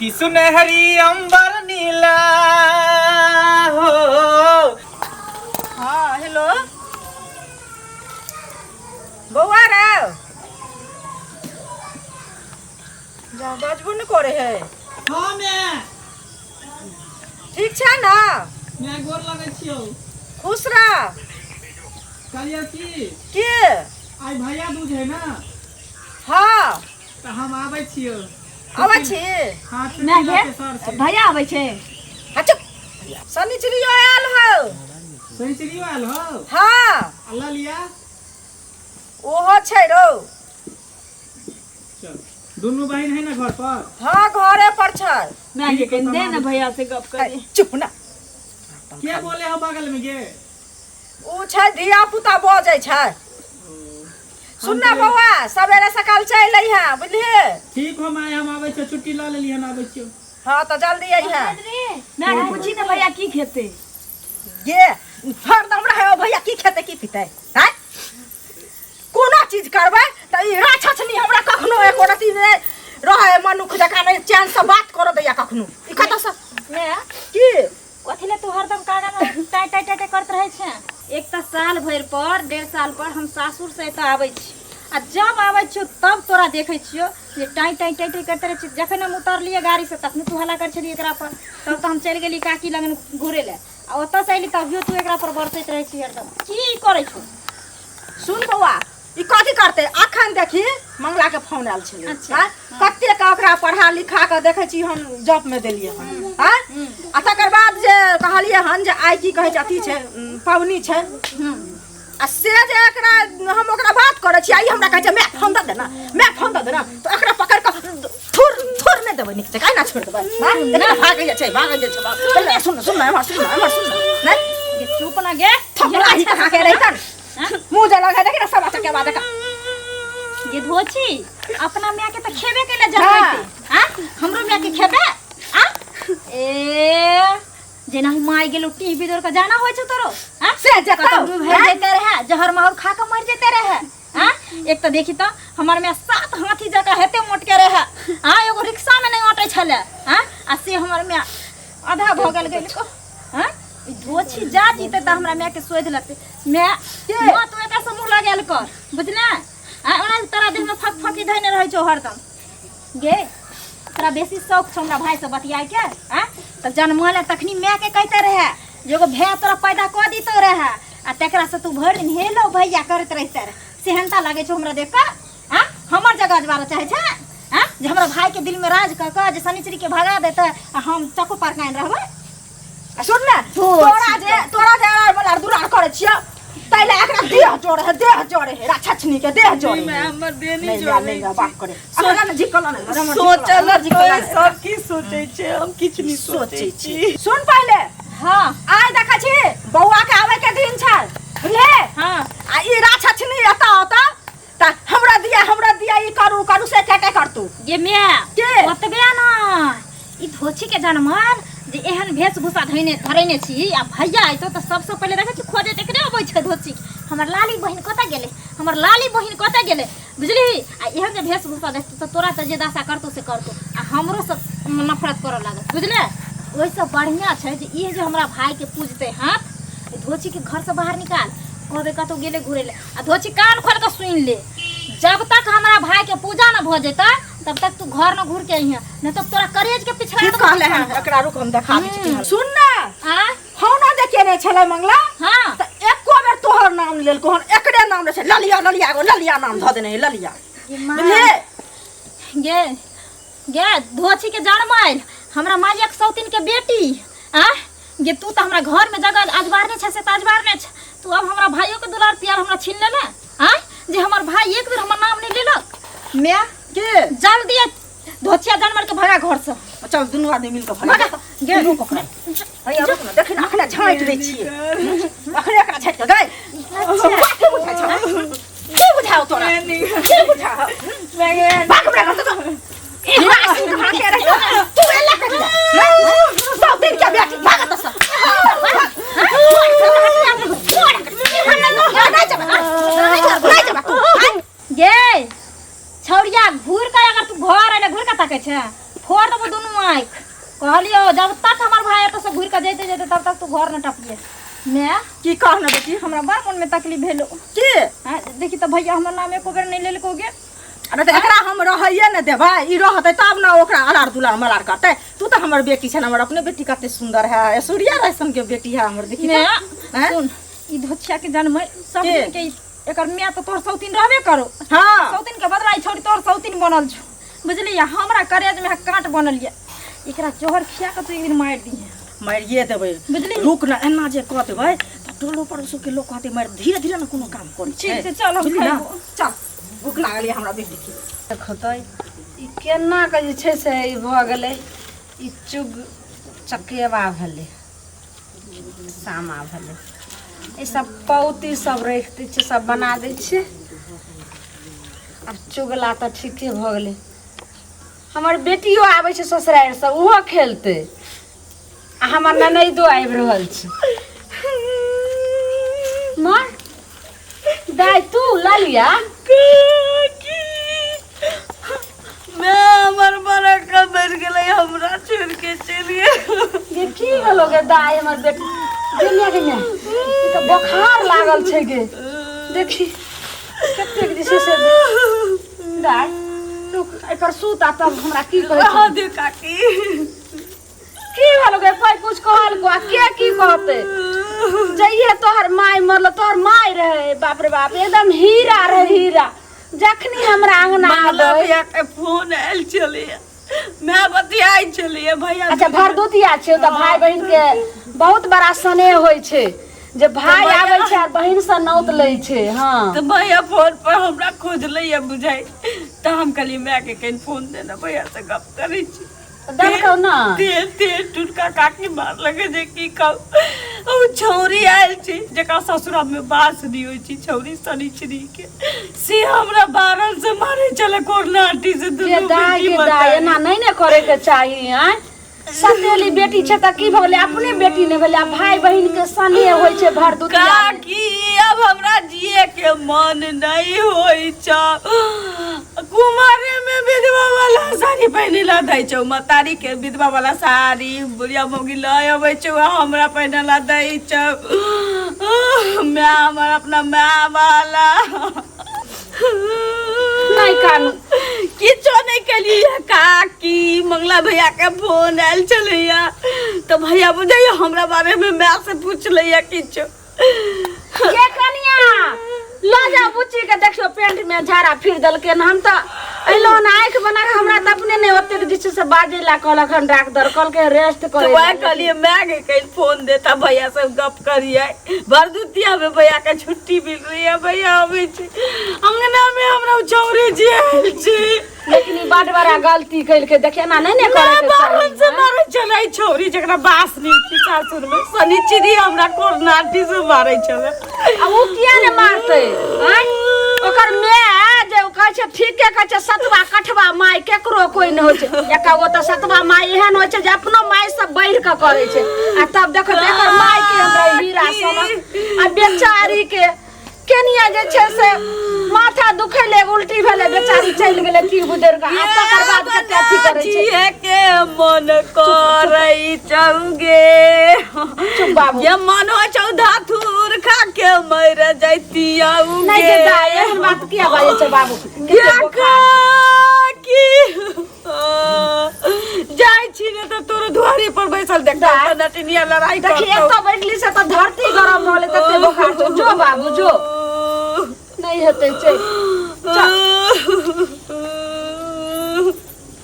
कि सुनहरी अंबर नीला हो। हाँ हेलो बौआ रे जा बजबो नहि करे है। हाँ मैं ठीक छै ने? मैं गोर लगै छियौ। खुश रह। कहलियौ की के आइ भैया दूज है ना? हाँ। तऽ हम आबै छियौ। आबै छी? हाँ, छुट्टी नहि लऽ गे के सर से। भैया आबै छै। हाँ चुप, शनिचरियो आयल हौ। शनिचरियो आयल हौ? हाँ। आ ललिया? ओहो छै रौ। चल, दुनू बहिन है ना घर पर? हाँ घरे पर छै। माय के कनि दे ने भैया से गप करी। चुप ना। के बोले हो बगल में गे? उ छै धिया पुता बजै छै। सुन ना बौआ, सवेरे सकाल चलि अइहे, बुझलिही? ठीक हो माय, हम आबै छियौ, छुट्टी लऽ लेली हन, आबै छियौ। हाँ तऽ जल्दी अइहे। माय के पूछी ने भैया की खेतै। गे हरदम रहै ओ भैया की खेतै की पीतै। आँय कोनो चीज करबै तऽ ई राक्षसनी हमरा कखनो एको रत्ती नहि रहै मनुख जकाँ, नहि चैनसँ बात करऽ दैया कखनो। ई कतऽसँ माय की कथी ले तू हरदम कागज में टाइ टाइ टाइ टाइ करैत रहै छै? एक तऽ साल भरि पर 1.5 साल पर हम सासुर से एतऽ आबै छी आ जब आबै छियौ तब तोरा देखै छियौ जे टाइ टाइ टाइ टाइ करैत रहै छी। जखन हम उतरलियै गाड़ी से तखने तू हल्ला करै छलियै एकरा पर, तब तऽ हम चलि गेली काकी लगन घुरै लए आ ओतऽ से अयली तभियो तू एकरा पर बरसैत रहै छी हरदम। की करै छौ? सुन बौआ, ई कथी करतै? अखन देखी मंगला के फोन आयल छलै। अच्छा। आँय? कते के ओकरा पढ़ा लिखा के देखै छी हम जॉब में देलियै हन। आँय? आ तकर बाद जे कहलियै हन जे आइ की कहै छै अथी छै, पाबनि छै, आ से जे एकरा हम ओकरा बात करै छी आ ई हमरा कहै छै माय फोन दऽ दे ना, माय फोन दऽ दे ना, तऽ एकरा पकड़ कऽ थुर थुर नहि देबै नीक जकाँ, एना छोड़ि देबै। आँय? देखी ने भागै जाइ छै, भागै जाइ छै। पहिले सुन, सुन एम्हर, सुन एम्हर, सुन नहि गे चुप ना गे। थपड़ा ही कहाँ के रहितन मुँह जे लगे देखी ने सब बच्चा के बाद ये धोची अपना माय के त खेबे केले जरबैते। हां हमरो माय के खेबे? आ ए जेना ही माय गेलो टीवी दौड़ के जाना होय छौ तोरो। हां से जतौ कतौ डूब भरि जैते रहे, जहर माहौर खा के मर जैते रहे। हां एक त देखी त हमर माय 7 हाथी जकाँ हेते मोट के रहे। हां एगो रिक्शा में नहीं अटै छले। हां आ से हमर माय आधा भऽ गेल गेल। हां ई धोछी जा जीते त हमरा माय के शोध लगते। माय माँ तू एकरा से मुँह लगायल कर, बुझले? आ ओना तोरा देह में फक फकी धैने रहै छौ हरदम। गे तोरा बेसी शौक छौ हमरा भाई से बतियाए के। आ त जन्मले तखनी माय के कहते रहे जे एगो भाय तोरा पैदा कऽ दितौ रहे आ तकरा से तू भरि दिन हेलो भैया करैत रहिते रहे। सेहनता लागै छौ हमरा देख कऽ? आ हमर जगह अजबारऽ चाहै छै? आ जे हमरा भाई के दिल में राज कऽ कऽ जे शनिचरी के भगा देतै आ हम चक्कू पर कानि रहबै। आ सुन ने, तोरा जे अरार बलार दुलार करै छियौ ताहि लए एकरा देह जोड़े है, देह जोड़े है, राक्षसनी के देह जोड़े है। हमर देह नहि नहि माय, जोड़ै नहि माय, बात करे अखन ने झिकल ने, हमर सोचल झिकल, तो हमर सब की सोचै छै, हम किछु नहि सोचै सोचै छी। छी। सुन पहिले। हाँ। आइ देखै छी बौआ के आबै के दिन छै, बुझले? हाँ। आ ई राक्षसनी एतऽ औतौ तऽ हमरा दिया, हमरा दिया, ई करू करू से के के करतू। गे माय के? ओतबे ना ई धोछी के जनमल जे एहन वेशभूषा धैने धरैने छी आ भैया अयतौ तऽ सबसँ पहिले देखै छी खोजैत एकरे अबै छै धोछी। हमर लाली बहिन कतऽ गेलै, हमर लाली बहिन कतऽ गेलै, बुझलिही? आ एहन जे वेशभूषा देखतौ तऽ तोरा तऽ जे दशा करतौ से करतौ आ हमरो सब नफरत करऽ लागत, बुझले? ओहिसँ बढ़िआँ छै जे ई जे हमरा भाइके पूजतै हाथ, धोछीके घरसँ बाहर निकाल, कहबै कतहु गेलै घुरै लए। आ धोछी कान खोल कऽ सुनि ले, जब तक हमरा भाई के पूजा न भऽ जेतै तब तक तू घर न घुर के अइहे, नहीं तो तोरा करेज के पिछड़ा की कहले हन? एकरा रुक हम देखा दै छी। सुन ने, आ हम ना जे केने छलै मंगला। हाँ। तऽ एको बेर तोहर नाम लेलको हन, एकरे नाम लै छै ललिया, ललिया एगो ललिया नाम धऽ देने है ललिया, बुझलियै? गे गे धोछी के जड़ माइल हमरा माइक सौतीन के बेटी। आ गे तू तऽ हमरा घर में जगह अजबारने छै से तऽ अजबारने छै, तू अब हमरा भाइयों के दुलार प्यार हमरा छीन लेले। आ जे हमर भाई एक बेर हमर नाम नहीं लेलक। मैं के जल्दी धोछिया जानवर के भगा घर से। चल दुनू आदमी मिल के भगा। भगा। गे रुक ओकरा, हैया रुक ना, देखी ना अखने झाँटि दै छियै, अखने एकरा झाँटि के गई। की बुझाइ छौ, की बुझाउ तोरा, की बुझाउ? भाग हमरा घर से तो। ई राशि कहाँ के रहितौ? तू एला कथी लए? सब दिन के बेटी भाग एतऽ से। नहि जेबै, नहि जेबै तू। गे छौड़िया घूर कर, अगर तू घर अयले घूर के तकै छै फोड़ देबो दुनू आँखि कहलियो जब तक हमर भाई एतऽ से घुरि कऽ जैते जैते तब तक तू घर न टपिए माय की कह ने बेटी हमरा बड़ मोन में तकलीफ भेलो की आँय, देखी तऽ भैया हमर नाम एको बेर नहि लेलको गे अरे तऽ एकरा हम रहैए ने देबै ई रहतै तब ने ओकरा अलार दुलार मलार करतै तू तऽ हमर बेटी छै ने हमर अपने बेटी कते सुन्दर है ऐश्वर्या राय सन के बेटी है हमर देखी तऽ। माय आँय? सुन ई धोछिया के जनमै सब के? दिन के एकर माय तऽ तोहर सौतीन रहबे करो हाँ सौतीन के बदला ई छौड़ी तोहर सौतीन बनल छौ बुझलियै हमरा करेज में कांट बनल ये एकरा जहर खिया के तू एक दिन मारि दिहे मारिए देबै बुझली? रुक ना एना जे कह देबै तऽ टोलो पड़ोसो के लोग कहतै मारि धीरे धीरे ने कोनो काम करै छै ठीक छै, चल, हम बुझली ना? खैबो। चल भूख लागल ये हमरा बेटी के देखतै ई केना के जे छै से ई भऽ गेलै ई चुग चकेबा भेलै सामा भेलै ई सब पौती सब राखि दै छियै सब बना दै छियै आब चुगला तऽ ठीके भऽ गेलै हमर बेटियो आबै छै ससुरारिसँ ओहो खेलतै आ हमर ननैदो आबि रहल छै माँ दाइ तू ललिया मैं हमर बड़ा कमर गेलै हमरा छोड़ के चलि गेल गे की भेलो गे दाइ हमर बेटी गे गे गे ई तऽ बोखार लागल छै गे देखी कतेक जे छै से दाइ रुक एकर सूत आ तब हमरा की कहै छै दे काकी की भेलो गे कोई कुछ कहल को आ के की कहते जइहे तोहर माय मरल तोहर माय रहे बाप रे बाप एकदम हीरा रहे हीरा जखनी हमरा अंगना माला आबै भैया के फोन आयल छलैया मैं बतियाइ छलैया भैया अच्छा भरदुतिया छै तऽ भाय बहिन के बहुत बड़ा स्नेह होइ छै जे भाय भैया- आबै छै आर बहिन से नौत लै छै हँ तऽ भैया फोन पर हमरा खोजलैया बुझाइ तऽ हम कहलियै माय के कनि फोन देना भैया से गप करै छी देलकौ ना तेल तेल टुटका काकी मार लगे जे की कहू ओ छौरी आयल छै जकरा ससुरा में बास नहीं होइ छै छौरी शनिचरी के से हमरा बारल से मारे छले कोरनाटी से गे दुनू दाय बेटी गे दाय मतारी। एना नहि ने करे के चाही आँय सतेली बेटी छै तऽ की भऽ गेलै अपने बेटी नहि भेलै आ भाय बहिन के स्नेह होइ छै भरदुतिया मे। काकी अब हमरा जिए के मन नहीं होइ छ कुमारे में विधवा वाला साड़ी पहिने ला दै छौ मतारी के विधवा वाला साड़ी बुढ़िया मौगी लऽ अबै छौ आ हमरा पहिने ला दै छौ माय हमर अपना माय वाला नहि कानू किछो नहि केलियै काकी मंगला भैया के फोन आयल छलैया तऽ भैया बुझैया हमरा बारे में माय से पूछलैया किछो ये कनिया लऽ जाओ बुच्ची के देखियो पेंट में झाड़ा फिर देलकै हन। हम तऽ अइलहुँ ने आँखि बना कऽ हमरा तऽ अपने नहि ओतेक जे छै से बाजै लए कहलक हन डॉक्टर कहलकै रेस्ट तऽ करै वएह कहलियै माय के कनि फोन देता भैया से गप करियै भरदुतिया में भैया के छुट्टी मिल रही है भैया अबै छै अंगना में हमरा छौरे जे आयल छै लेकिन ई बड बड़ा गलती केलकै देखिए एना नहि ने करे के बारन से चाही मारै छलै छौरी जकरा बास नहि छै सासुर में शनिचरी हमरा कोरनाटी से मारै छलै आ उ किया ने मारतै आँय? ओकर माय जे ओ कहै छै ठीके कहै छै सतवा कठवा माय केकरो कोई नहि होइ छै एका गो तऽ सतवा माय एहन होइ छै जे अपनो माय से बढ़ि कऽ करै छै आ तब देखो तऽ एकर माय के हमरा हीरा सोना आ बेचारी के केनिया जे छै से माथा दुखैले उल्टी भेलै बेचारी चलि गेलै की गुजर कऽ आ तकर बाद कते अथी करै छै जिए के मन करै चौगे चुप बाबू ये मन होइ छौ धाथुर खा के मर जैती नहि गे दाइ एहन बात किया बाजै छै बाबू क्या की जाइ छी ने तऽ तोरो दुआरे पर बैसल देखता दाइ। नटिनिया लड़ाई देखी करतौ एतऽ बैठली से तऽ धरती गरम भऽ गेलै तते बोखार छौ जो बाबू जो नहि हेतै चल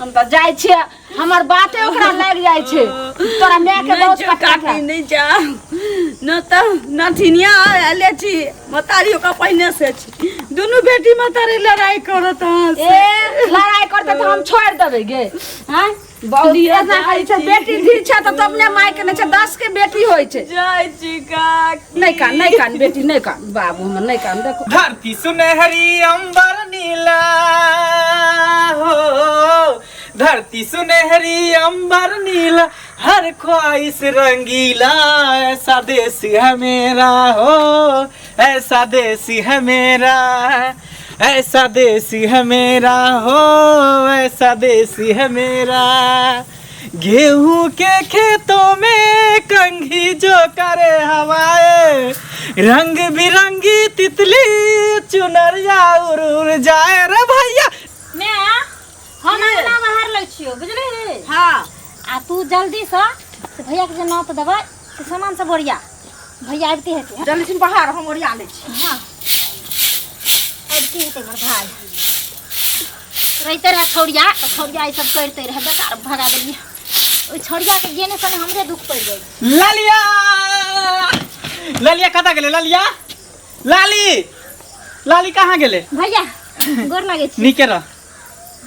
हम तऽ जाइ छियै हमर बाते ओकरा लागि जाइ छै तोरा माय के नहि बहुत जो कटा काकी नहि जा न तऽ नथिनिया आयले छी मतारी ओकरा पहिने से छी दुनू बेटी मतारी लड़ाई करत अहाँ से ए लड़ाई करते तऽ हम छोड़ि देबै गे आँय बहुत लिअ एना जाइ कहै छै छी। बेटी धी छै तऽ अपने माय के नहि छै 10 के बेटी होइ छै जाइ छी काकी नहि कान नहि कान बेटी नहि कान बाबू हमर नहि कान देखो धरती सुनहरी अंबर नीला हो धरती सुनहरी अंबर नीला हर ख्वाहिश रंगीला ऐसा देश है मेरा हो ऐसा देश है मेरा ऐसा देश है मेरा हो ऐसा देश है मेरा गेहूं के खेतों में कंघी जो करे हवाए, रंग बिरंगी तितली चुनरिया उड़ उड़ जाए रे भैया। मैं हम अंगना बाहर लै छियो, बुझली? हाँ। आ तू जल्दी से से भैया के जे नौत देबै से सामान सब ओरिया, भैया आबिते हेतै। जल्दी से बाहर, हम ओरिया लै छी। हाँ, आबिते हेतै। हमर भाय रहिते रहै छौड़िया तऽ छौड़िया ई सब करिते रहै, बेकार भगा देलियै ओहि छौड़ियाके। गेने सने हमरे दुख पड़ि जाइ। ललिया, ललिया कतऽ गेलै? ललिया, लाली, लाली कहाँ गेलै? भैया, गोर लागै छी। नीके रह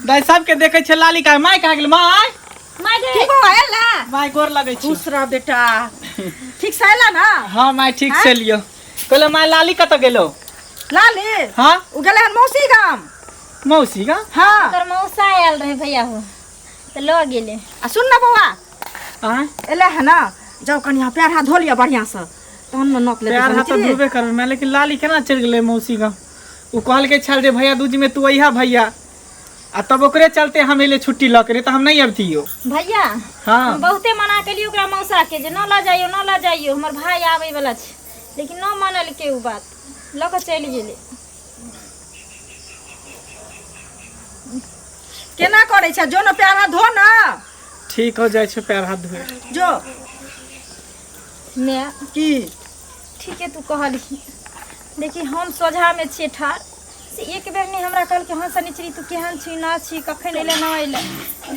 दाइ। सबके देखै छै, लाली कहाँ? माय कहाँ गेलै? माय! माय गे। ठीक बौआ, एला? माय, गोर लगै छी। खुश रह बेटा। ठीक से एला ना? हाँ माय, ठीक से लियो। कहलो माय, लाली कतऽ गेलो? लाली? हाँ। ओ गेलै हन मौसी गाम। मौसी गाम? हाँ। ओकर मौसा आयल रहै भैया हो, तऽ लऽ गेलै। आ सुन ना बौआ। आँय? एलै हन ना, जाउ कनि अहाँ पैर हाथ धो लिअ बढ़िआँ से, तहन ने नोत लेबै। पैर हाथ तऽ धोबे करबै मैं, लेकिन लाली केना चलि गेलै मौसी गाम? ओ कहलकै छल जे भैया दूज में तू अइहा भैया, आ तब ओकरे चलते हम एले छुट्टी लऽ के, नहीं तऽ हम नहीं अबतियो। भैया। हाँ। हम बहुते मना केलियै ओकरा मौसा के जे न लऽ जाइयो, न लऽ जाइयो, हमर भाय आबै वाला छै, लेकिन न मानलकै ओ बात, लऽ कऽ चलि गेलै। केना करै छै? जो ने, पैर हाथ धो ना। ठीक हो जाइ छै, पैर हाथ धोए। जो। माय। की? ठीके तू कहलही। देखी, हम सोझामे छियै ठाढ़, से एक बेर नहि हमरा कहलकै, हँ शनिचरी, तू केहन छी, ना छी, कखन एले, ना एले,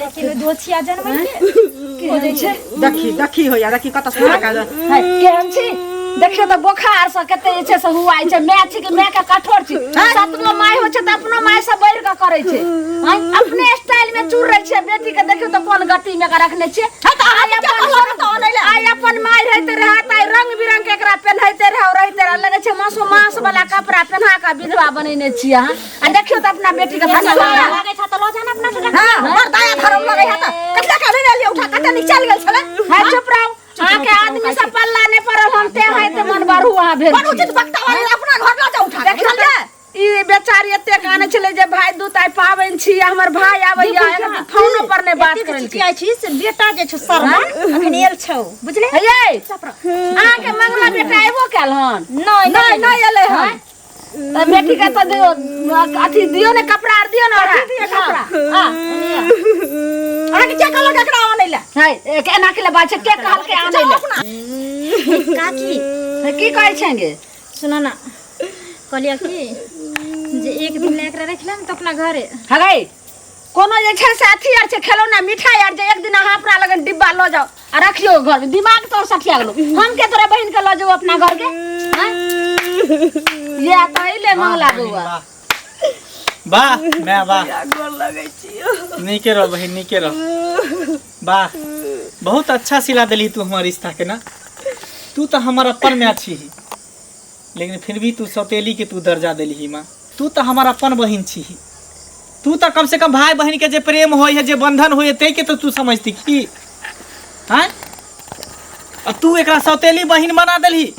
लेकिन ओ दोछिया जनमै के खोजै छै। देखी, देखी होइया, देखी कतऽ सुना के। है, केहन छी देखियौ तऽ, बोखार से कते जे छै से हुआइ छै। माय छी कि माय के कठोर छी? सतनो माय होइ छै तऽ अपनो माय से बढ़ि कऽ करै छै। आँय, अपने स्टाइल में चूर रहै छै। बेटी के देखियौ तऽ कोन गति में एकरा रखने छियै। आइ अपन, आइ अपन माय रहिते रहै तऽ आइ रंग बिरंग के एकरा पेन्हैते रहै, रहिते रहै। लगै छै मासो मास वाला कपड़ा पेन्हा कऽ विधवा बनेने छियै अहाँ। आ देखियौ तऽ अपना बेटी के फसल लागै छ तऽ लऽ जा ने अपना टटा। हाँ, बड़ दया धर्म लगै है तऽ कतला के नहि एलियै उठा, कते नीक चलि गेल छलै। है, चुप रहू। अहाँके आदमी सब पल्ला नहि पड़ल हम ते है ते मन बढ़ू अहाँ भेल बड़ छी। उचित वक्ता वाले, अपना घर लऽ जाउ उठा के, देखियौ बुझलियै? तऽ ई बेचारी एते कानै छलै जे भाई दूत आइ पाबनि छी, हमर भाई आबैया, एक फोनो पर नहि बात एतेक करै। चिचियाइ छी से बेटा जे छौ शर्मा अखन एल छौ, बुझले? हे, अहाँके मंगला बेटा एबो कयल हन? नहि। नहि, नहि एलै हन। तऽ बेटी के तऽ दियौ अथी, दियौ ने कपड़ा आर, दियौ ने ओकरा। दियौ कपड़ा? हाँ। अहाँके के कहलक एकरा आनै लए? है, एक एना के ले बात छै, के कहलकै आनै ले? काकी। हे, की कहै छेंगे? सुन ना, कहलियै कि जे एक दिन लए एकरा रखि ले ने तऽ अपना घरे। हगै, कोनो जे छै से अथी आर छै, खेलौना मिठाई आर, जे एक दिन अहाँ अपना लगन डिब्बा लऽ जाउ आ रखियौ घर में? दिमाग तोर सठिया गेलो। हम के तोरा बहिन के लऽ जाउ अपना घर के? आँय? ये तऽ अइले मंगला बौआ। वाह माय, वाह! गोर लगै छियौ। नीके रह बहिन, नीके रह। वाह, बहुत अच्छा सिला देली तू हमर रिश्ता के ना। तू तो हमर अपन माय छी, लेकिन फिर भी तू सौतेली के तू दर्जा देली माँ। तू तो हमर अपन बहिन छी। तू तो कम से कम भाई बहिन के जे प्रेम होय है, जे बंधन होय है, तै के तो तू समझती की हैं? आ तू एकरा सौतेली बहिन बना देलही,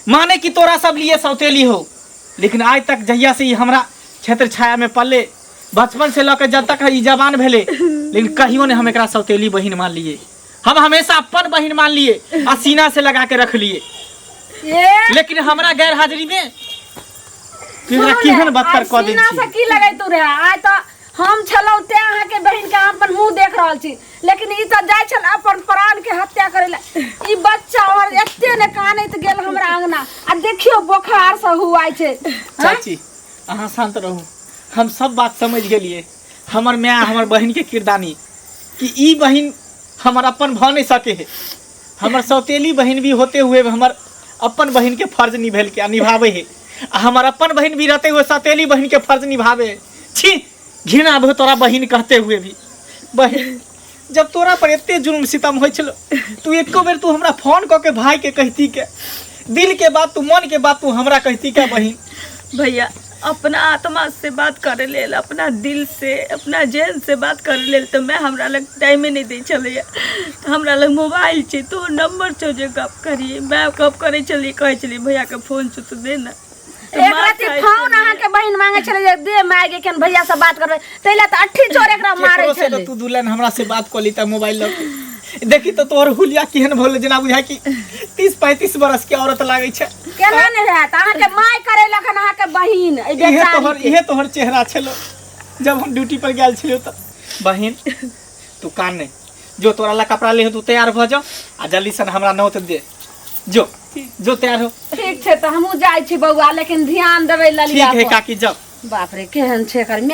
माने कि तोरा सब लिए सौतेली हो। लेकिन आइ तक जहिया से ई हमरा क्षेत्र छाया में पले, बचपन से लऽ के जब तक ई जवान भेले, लेकिन कहियो ने हम एकरा सौतेली बहिन मान लिए। हम हमेशा अपन बहिन मान लिए आ सीना से लगा के रख लिए। ए लेकिन हमरा गैर हाजिरी में तू एकरा सुनू ने, केहन बदतर आइ कऽ देल सीना से छी। की लगै तू रे? आइ तऽ हम छलहुँ तें अहाँके बहिन के अपन मुंह देख रहल छी, लेकिन ई तऽ जाइ छल अपन प्राण के हत्या करै लए। ई बच्चा और एते ने कानैत गेल हमरा अंगना, आ देखियौ बोखार से हुआइ छै। चाची, अहाँ शांत रहू, हम सब बात समझ गेलिए। हमर माय हमर बहिन के किरदानी कि ई बहिन हमर अपन भऽ नहीं सके है। हमर सौतेली बहिन भी होते हुए हमर अपन बहिन के फर्ज निभेल के आ निभावे है, आ हमर अपन बहिन भी रहते हुए सौतेली बहिन के फर्ज निभावे है। छी, घृणा भो तोरा बहिन कहते हुए भी। बहिन, जब तोरा पर एते जुल्म सितम होइ छलो, तू एको बेर तू हमरा फोन कऽ के भाई के कहती के दिल के बात, तू मन के बात तू हमरा कहती क्या बहिन? भैया, अपना आत्मा से बात करे लेल, अपना दिल से, अपना जेन से बात करे लेल तऽ मैं हमरा लग टाइमे नहि दै छलैया। तऽ हमरा लग मोबाइल छै, तो नंबर छौ जे गप करिए। मैं गप करै छलियै, कहै छलियै भैयाके फोन छौ तऽ दे ने। तऽ एक मार रति खाइ फोन छलियै। अहाँके बहिन मांगे छलै जे दे माय गे, केन भैया से बात करबै, ताहि लए तऽ अट्ठी चोर एकरा मारै केकरो से छलै। तऽ तू दू लाइन हमरा से बात कऽ ली तऽ मोबाइल लऽ के। देखी तो तोहर हुलिया केहन भोले जेना बुझाय कि 30 35 बरस के औरत लागै छै। केना नहि हैत, अहाँके माय करे लखन अहाँके बहिन एहि इहे बेचारी तोहर के। इहे तोहर चेहरा छलो जब हम ड्यूटी पर गेल छलियो। तऽ बहिन, तू कान नहीं, जो तोरा ला कपड़ा ले, तू तैयार भऽ जाओ आ जल्दी से हमरा नौत दे। जो जो, तैयार हो। ठीक छै, तऽ हमहूँ जाइ छी बौआ, लेकिन ध्यान देबै ललिया ठीक है पर। काकी, जाओ। बाप रे, केहन छै एकर माय।